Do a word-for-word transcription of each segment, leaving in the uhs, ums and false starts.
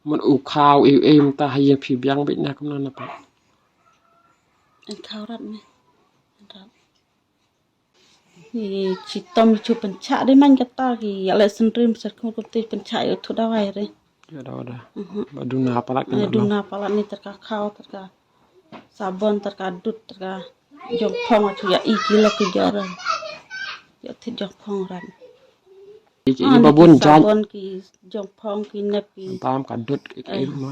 Mut u khaw, u, u, mynta ha ïing phi biang beit na kumno na pat? Yn khaw rat me. Rat. Ki chitom ki chu pynchah dei man kata ki ïa leh synrim syrkhum kumte pynchah ïa u thuh dawai re. Ïa da da. Mhm. Ba duna palat. Ai, kena duna palat ni, tyrka khaw, tyrka sabon, tyrka dud, tyrka jong phong, chu ïa i ki la ki jor. Ïa thit jong phong rat. Ki, ki, ah, ba ni bun ki jait. Sabon, ki jong phong, ki nep, ki bam, ka dud, ki, ki, eh, ma.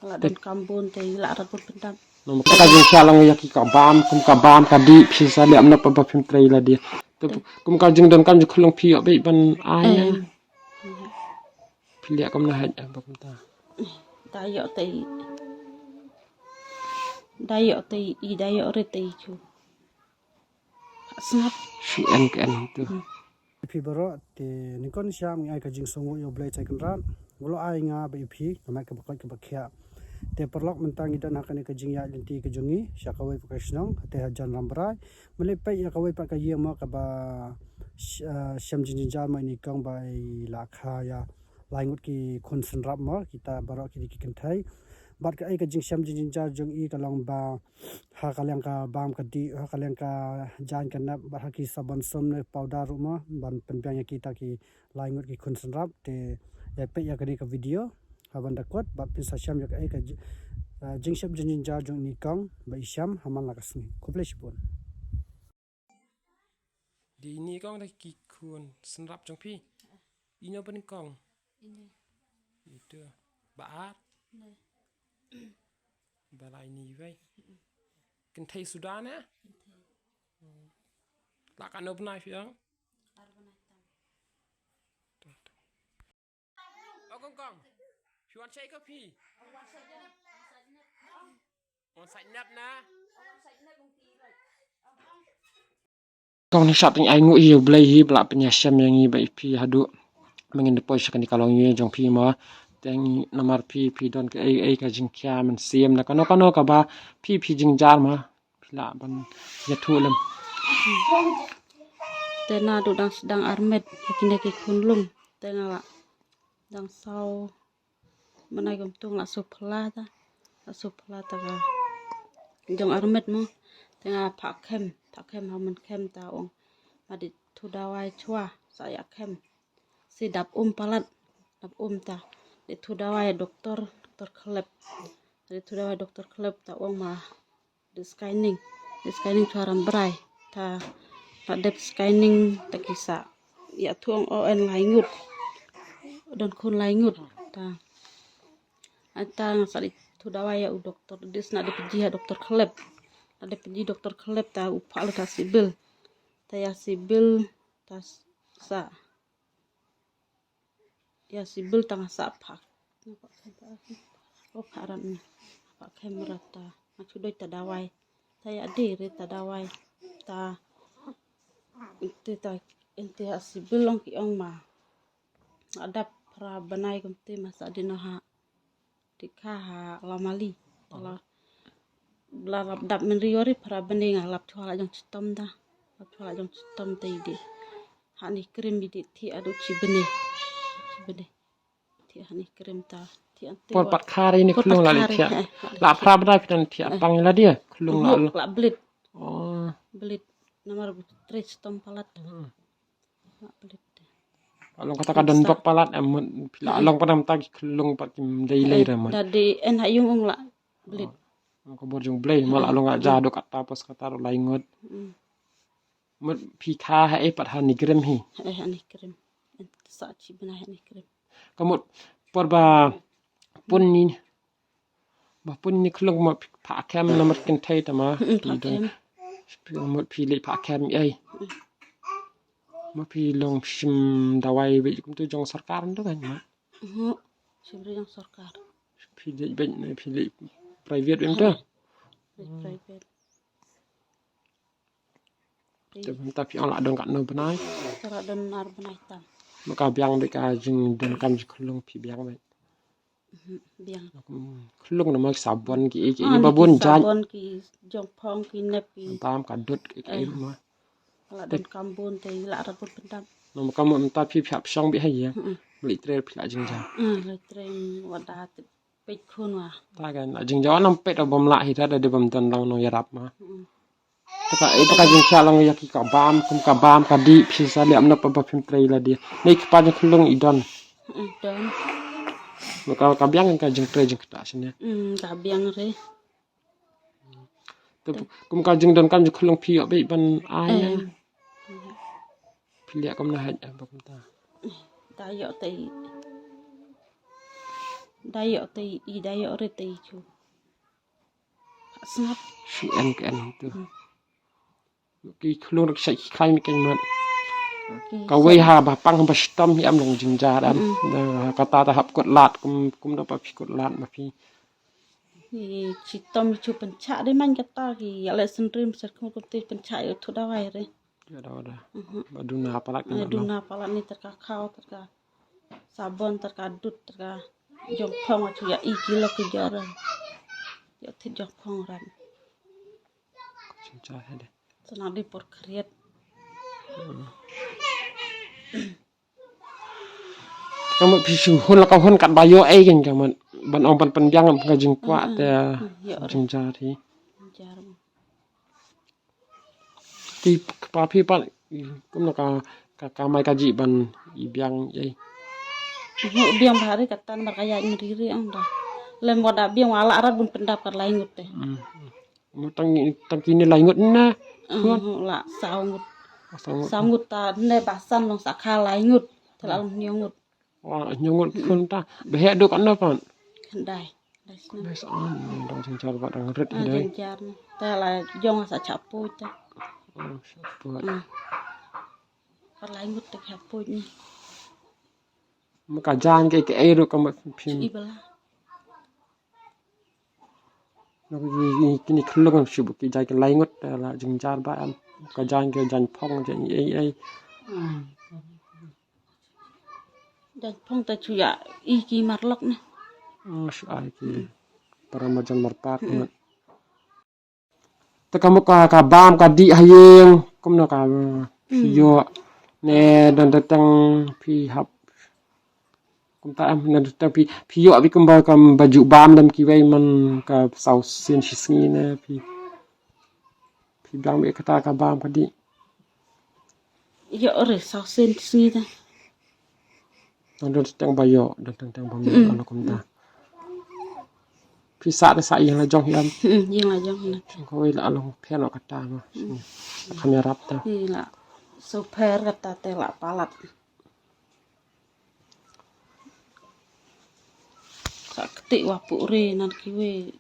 La don kam bun te la rat bun pyndap. Namar ka jingkhia lang ïa ki ka bam, kum ka bam ka dih, phi sa leh ym nap ba phim trei la dih. Te, eh, kum ka jingdonkam jingkhunlung phi ïoh beit ban ai. Eh. Phi leh kumno hait, eh, ba kumta. Da ïoh te i. Da ïoh te i, da ïoh re te i chu. Sngap. Shu en ka en tu. Hmm. Phi baroh, te nyngkong sha ngi ai ka jingsngewnguh ïa U Blei Trai Kynrad. U la ai nga bad ïa phi ka met kaba koit kaba khiah. Te paralok, mynta ngi don ha kane ka jingïaid lynti ka jong ngi sha kawei pat ka shnong, te hajan Rambrai. Mynlei peit ïa kawei pat ka ïing mo kaba sh-, ah, shem jingjynjar mo ïa i kong ba i la kha ïa lai ngut ki khun synrap mo, kita baroh ki dei ki kynthei. Bad kaei ka jingshem jingjynjar jong i ka long ba ha ka liang ka bam ka dih, ha ka liang ka jaiñ ka nep, bad ha ki sabon sum ne powder ruh mo, ban pynbiang ïa kita ki lai ngut ki khun synrap. Te ïa peit ïa kane ka video ha ban da kut, bad phin sa shem ïa kaei ka ji-, ah, jingshem jingjynjar jong i kong ba i shem ha man la ka sngi. Khublei shibun. Dei i kong da ki khun synrap jong phi. Ino ba nyngkong? Ine. Ito. Ba ar? Ne. Ba lai ni wei. Kynthei suda ne? Kynthei. La katno bnai phi ong? Ar bnai tam. O kong kong. Phi wan shaei ko phi? Wan sait nep na. Kong, ngi shah tyngeh ai nguh ïa U Blei hi ba la pynïashem ïa ngi bad ïa phi haduh ba ngin da poi sha kane ka longïing jong phi mo. Te ngi namar phi, phi don kaei kaei ka jingkhia mynsiem na kano kano kaba phi, phi jynjar mo. Phi lah ban ïathuh lem. Te naduh dang sdang armet ïa kine ki khun lum te nga la dang saw bnai kumtu nga la shu phylla ta, la shu phylla ta ka jong armet mo. Te nga phah khem, phah khem ha man khem ta ong ma dei thuh dawai chwa sa ïa khem. Shi dap um palat, dap um ta. Dei thuh dawai doktor, doktor khlep. Dei thuh dawai doktor khlep ta ong ma dei scanning, dei scanning chwa Rambrai. Ta la dep scanning ta ki sa ïathuh ong o en lai ngut. Don khun lai ngut ta. Ata nga sa dei thuh dawai ïa u doktor, dei sna dei pynji ha doktor khlep. La dep pynji doktor khlep ta u phah lut ha civil. Ta ïa civil ta sa ïa civil ta nga sa phah. O phah rat na. Phah khem rat ta. Nga shu doi ta dawai. Ta ïa dei re ta dawai. Ta inte ta, inte ha civil ong ki ong ma nga dap phra bnai kumte ma sa dei noh ha. Te kha ha Lamali. La, la lap dap mynriewri phra bnai nga lap chwa la jong chitom da. Lap chwa la jong chitom te i dei. Hani krim i dei thik haduh chi bnai. Chi bnai. Thik hani krim ta. Thik ante. Por pat kha re ni por khlung pat la kha re, thik. Eh, eh. La phra bnai phi don thik, eh, pang la dei khlung la. Muk la blit. Oh. Blit. Namar bu trei chitom palat. Hmm. Long kata ka don bok palat em, mut phi la long pat namar ta ki khlung pat kim dei lei ra mut. Da dei en ha ïung ong la blit. Ka bor jong Blei ma la long ja dok kata pos kata ruh lai ngut. Mut phi kha ha ei pat ha Nongkrem hi? Ha ei ha Nongkrem. Sa chi bnai ha Nongkrem. Ka mut por ba pun ni Ba pun ni khlung ma phi phah khem namar kynthei ta ma. Mm, phi phah don khem. Phi mut phi leit phah khem ei. Mm. Ma phi long shim dawai beit kumtu jong sorkar ndu kan ma. Mhm. Shim ri jong sorkar. Phi leit beit ne phi leit private beit ta. Leit private. Te mynta phi ong la don katno bnai? Te la don ar bnai tam. Ma ka biang beit ka jingdonkam jingkhlung phi biang beit? Mhm, biang. Hmm, khlung namar sabon ki, ki, ah, ba bun jait. Sabon ki jong phong ki nep ki. Tam ka dud ki, ki, eh, ma. La don kam bun te la rat bun pyndap. Nang ka mut mynta phi phi hap shong beit ha ïing. Mm-mm. Leit trei phi la jingjar. Mm, leit trei wat da tip peit khun wa. Ta kan la jingjar nang peit bym lah hi ta da de bym don long nang ïarap ma. Mm. Ta ka, eh, ta ka jingkhia long ïa ki ka bam, kum ka bam ka dih phi sa leh amna pa ba phim trei la dih. Nei ki pa jong khlung i don. Mm, don. Ba ka, ka biang ka jingtrei jingktah shane. Mm, ka biang re. Te kum ka jingdonkam jong khlung phi ïoh beit ban ai. Eh. Phi leh kumno haj ba kumta. Da ïoh te. Da ïoh te i da ïoh re te i chu. Sngap. Shu en ka en tu. Hmm. Ki khlung rak shai ki khlai mi keng mat. Ki kawei sa- ha ba pang ba shitom hi am long jingjar am. Mm-mm. Da kata ta hap kut lad kum, kum da pa phi kut lad ma phi. Ki chitom chu pynchah de man kata ki ïa le sendrim ser kum kum te pynchah ïa thu dawai re. Ïa dawai da. Mhm. Ba duna palat. Ïa duna palat ni ter ka khaw ter ka sabon ter ka dud ter ka jong phong chu ïa i kilo ki jor. Ïa thit jong phong ran. Ka jingjar ha de. Sa nang di por khriat. Hmm. Ka mut phi shu hun la ka hun kat ba ïoh ei kan ka mut ban ong ban pynbiang ka jingkwah. Mm-mm. Te mm, ïoh re. Jingjar hi. Jar. Ki pa phi pat kumno ka, ka, ka mai ka jih ban i biang ei. Ngu biang bha re katan ba ka ïaid mri re ong da. Lem wa da biang wa la rat bun pyndap kat lai ngut te. Hmm. Mo tang, tang kine lai ngut na. Mm, ngut. La saw ngut. Saw ngut. Saw ngut ta ne ba san long sa kha lai ngut. Te la long hynñiew ngut. Wa, hynñiew ngut khun ta. Ba heh duk ano pan. Khyndai. Dai snem. Dai snem. Dang jingjar ba dang rit. Ah, dai. Jingjar ne. Te la jong sa chap puj ta. Oh, chap puj. Mm. Ka lai ngut te chap puj ne. Ma ka jan ke ke ei ru ka ma phim. I bala. Na ki, ki, kini khlung shu ki jai ki lai ngut, eh, la jingjar ba am. Ka jan ki jan phong jan ei ei. Jan phong ta chu ïa i ki marlok ne. Mm, shu ai ki para ma jan marpak ne. Te ka mut ka, ka bam ka dih ha ïing kumno ka, mm, phi ïoh ne don da tang phi hap. Kumta em, na dang phi, phi ïoh phi kumba, kumba ju bam dam kiwei man ka saw sien shi sngi ne phi. Phi bam ïa kata ka bam ka dih. Ïoh re saw sien shi sngi ta. Dang dang tang ba ïoh, dang dang tang ba ïoh, mm, ala kumta. Phi sah da sah ïing la jong hi am. Mm, ïing la jong hi na. Ko la long pher noh kata ma. Mm. Kham ïarap ta. Hi la. So pher kata te la palat. Sa kti wa pu re nan kiwei.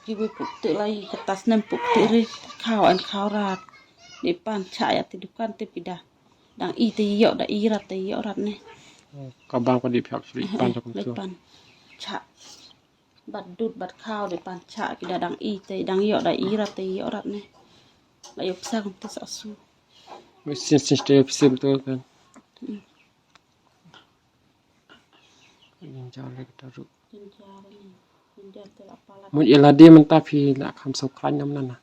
Kiwei pu kti lai kata snem pu kti re. Khaw an khaw rat. Ni pan cha ïa ti dukan ti pida. Dang i te ïoh da i rat te ïoh rat ne. Ka bang ka di pyak sli pan ta kum tu. Pan cha. Bad dud bad khaw de pan cha ki da dang i te dang ïoh da i rat te ïoh rat ne. La ïoh psa kum te sa su. Sin sin te psa betul kan. Jingjar le kita ru. Jingjar ni. Jingjar te la palat. Mut ila de mynta phi la kham so khlaiñ nam nana.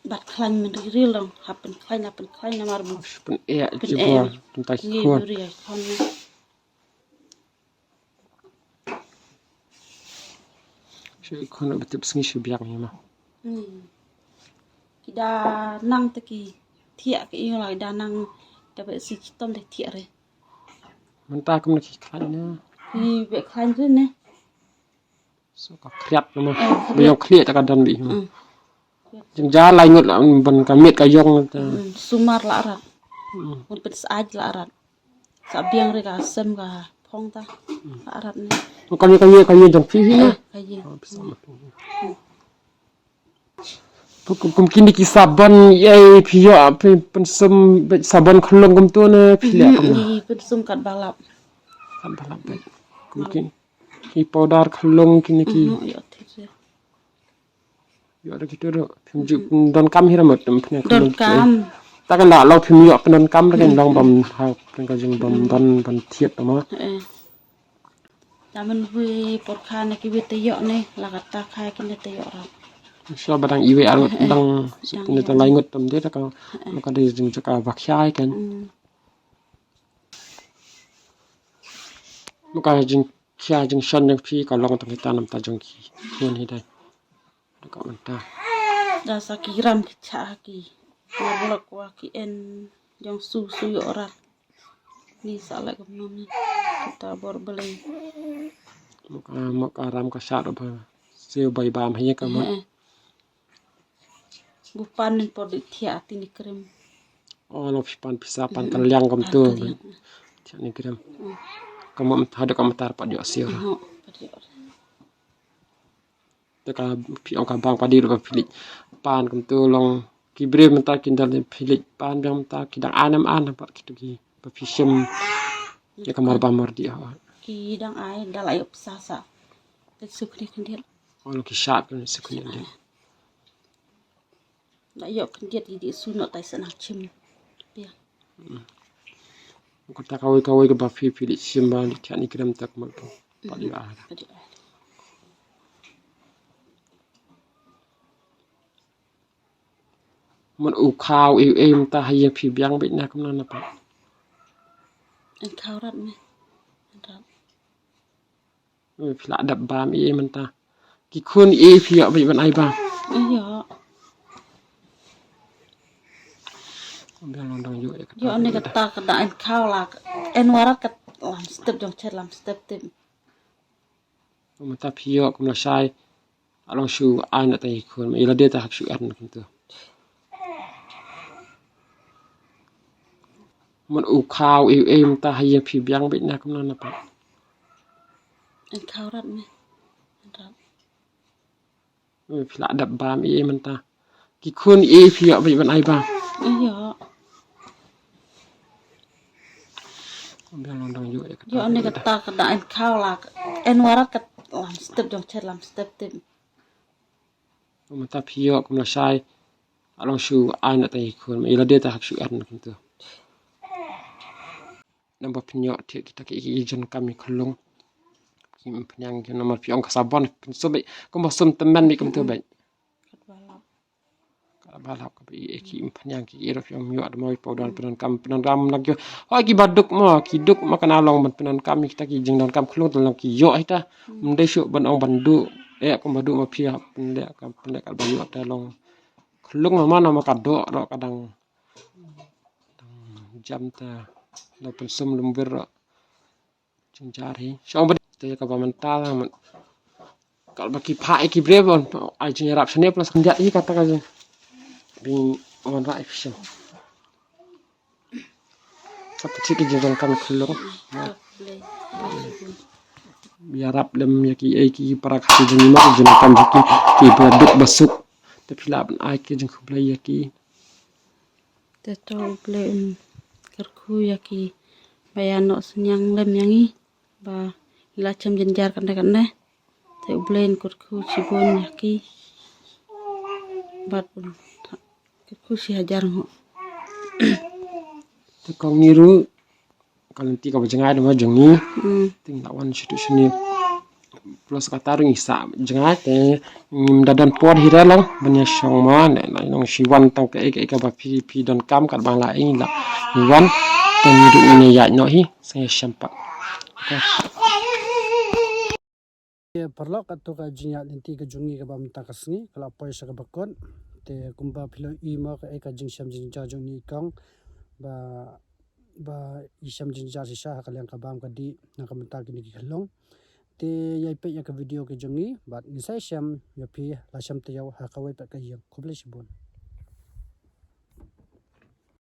Bad khlaiñ men ri ri long, hap pyn khlaiñ, hap pyn khlaiñ namar bu. Pyn e ji bo, mynta ki khun. Ri ai khun ne. Shi khun ba tip sngi shi biak ni ma. Hmm. Ki da nang te ki thiah ki ïoh la ki da nang da ba si chitom de thiah re. Mynta kum na ki khlaiñ na. Ki be khlaiñ re ne. So ka khriat ma. Eh, ba ïong khlieh ta ka don bi. Hmm. Jingjar lai ngut la ban ka miet ka ïong ta. Hmm. Sumar la rat. Hmm. Ngut pet sa aj la rat. Sa biang re ka sem ka phong ta. Hmm. La rat ne. Ka ïong ka ïong ka ïong jong phi hi na. Eh, ka ïong. Oh, pisa ma. Hmm. Kum, kum kine ki sabon ïa phi ïoh phi pynsum bad sabon khlong kum tu ne phi leh kum. Phi pynsum kat balap. Kat balap bad. Kum kine ki powder khlong kine ki. Ïoh thik. Ïoh da kitu ru phim ju don kam hi ra mut phim don kam. Ta kan la lo phim ïoh pyndonkam ra kan long bam ha kan ka jing bam don ban thiat ma. Eh. Ta man wi por kha ne ki wi te ïoh ne la kata kha ki ne te ïoh ra. Sha ba dang iwei ar ngut, dang, eh, dang, ne, dang lai ngut tam de, da ka, eh, ka dei jingjia kaba khia kan. Hmm. Ka jingkhia jingshon jong phi ka long tang hi ta namar jong ki khun hi dei. Da ka mynta. Da sa ki ram ki cha ki. Mar lok wa ki en jong su su yo rat. Ni sa la kumno ni. Kita bor beleng. Mo ka, mo ka ram ka sha ba. Siew bai bam hi ka mo. Eh. Gu pan nin por di thiah ti ni krem. Oh, long phi pan pisa pan, mm, kan liang kam tu. Thiah ni krem. Mm. Kam mo tha da kam tar pat yo siew. Oh, pat yo. Te ka phi ong ka bang padi ruh ba phi leit pan kumtu long ki briew mynta kin dang phi leit pan biang mynta ki dang ai nam an pat kitu ki ba phi shem. Ya ka mar ba mar di ha. Ki dang ai da la ïoh pisa sa. Te suk ni khyndiat. Oh, long ki shap kan suk ni khyndiat. La ïoh khyndiat ki di su noh tai sa nang chim. Pia. Kata kawei kawei kaba phi phi leit shim ba leit thiah ni krem tak mat tu. Pat ïa. Pat ïa. Mut u khaw u ei mynta ha ïing phi biang beit na kumno na pat. Yn khaw rat me. Rat. Phi la dep bam ei mynta. Ki khun ei phi ïoh beit ban ai bam. Ïoh. Biang long dang ïoh ïa kata. Ïoh ne kata ka dang yn khaw la. Yn warat ka lam step jong chet lam step tip. Mynta phi ïoh kum lashai. Along shu ai na ta i khun ma i la dei ta hap shu ai na kumtu. Mut u khaw u ei mynta ha ïing phi biang beit na kumno na pat. Yn khaw rat me. Rat. Phi la dep bam ei mynta. Ki khun ei phi ïoh beit ban ai bam. Ïoh. Biang long dang ïoh ïa kata. Ïoh ne kata ka dang yn khaw la. Yn warat ka lam step jong chet lam step tip. Mynta phi ïoh kum lashai. Along shu ai na ta i khun ma i la dei ta hap shu ai na kumtu. Nang ba phin ïoh thiah kita ki, ki jan kam i khlung. Ki pynïang ki namar phi ong ka sabon phin sum beit. Kumba sum tymmen beit kumtu beit. Ka ba lap ka ba i ki pynïang ki ïoh phi ong ïoh da mo i pau don pyndonkam pyndonkam na ki. Hoi ki ba duk mo ki duk mo kana long ban pyndonkam kita ki jingdonkam khlung ta long ki ïoh hita. Ym dei shuh ban ong ban duh. Eh kumba duh mo phi pynleh ka pynleh ka ba ïoh ta long. Khlung mo na mo ka doh doh ka dang. Dang jam ta la pynsum lum wir. Jingjar hi. Shong ba te ka ba mynta la man. Kal ba ki pha e ki bre bon. Ai jingïarap shane plus kan jat hi kata ka jing. Bing wan ra e phi shong. Kata thik ki jingdonkam khlung. Ïarap lem ïa ki ei ki para ka jingmar jingdonkam ïa ki ki ba duk ba suk. Te phi lah ban ai ki jingkhublei ïa ki. Te to U Blei un kyrkhu ïa ki ba ïa noh synñiang lem ïa ngi ba ngi la chem jynjar kane kane. Te U Blei un kyrkhu shibun ïa ki. Bad un kyrkhu shi hajar nguh. Te kong ngi ruh ka lynti kaba jngai da ma jong ngi. Hmm. Te ngi la wan shuh tu shane. Plus kata ruh ngi sah jngai te ngim da don por hi re lang ban ïa shong ma ne la nong shi wan tang kaei kaei kaba phi phi donkam kat ba la ïa ngi la ngi wan te ngi ruh ngin ïa ïaid noh hi sa ïa shem pat. Okay. Paralok, kato ka jingïaid lynti ka jong ngi kaba mynta ka sngi ka la poi sha kaba kut. Te kumba phi la i mo kaei ka jingshem jingjia jong ngi kong ba ba i shem jingjia shisha ha ka liang ka bam ka dih na ka bynta kine ki khlung. Te ïai peit ïa ka video ka jong ngi bad ngin sa ïashem ïa phi la shem taïew ha kawei pat ka ïing. Khublei shibun.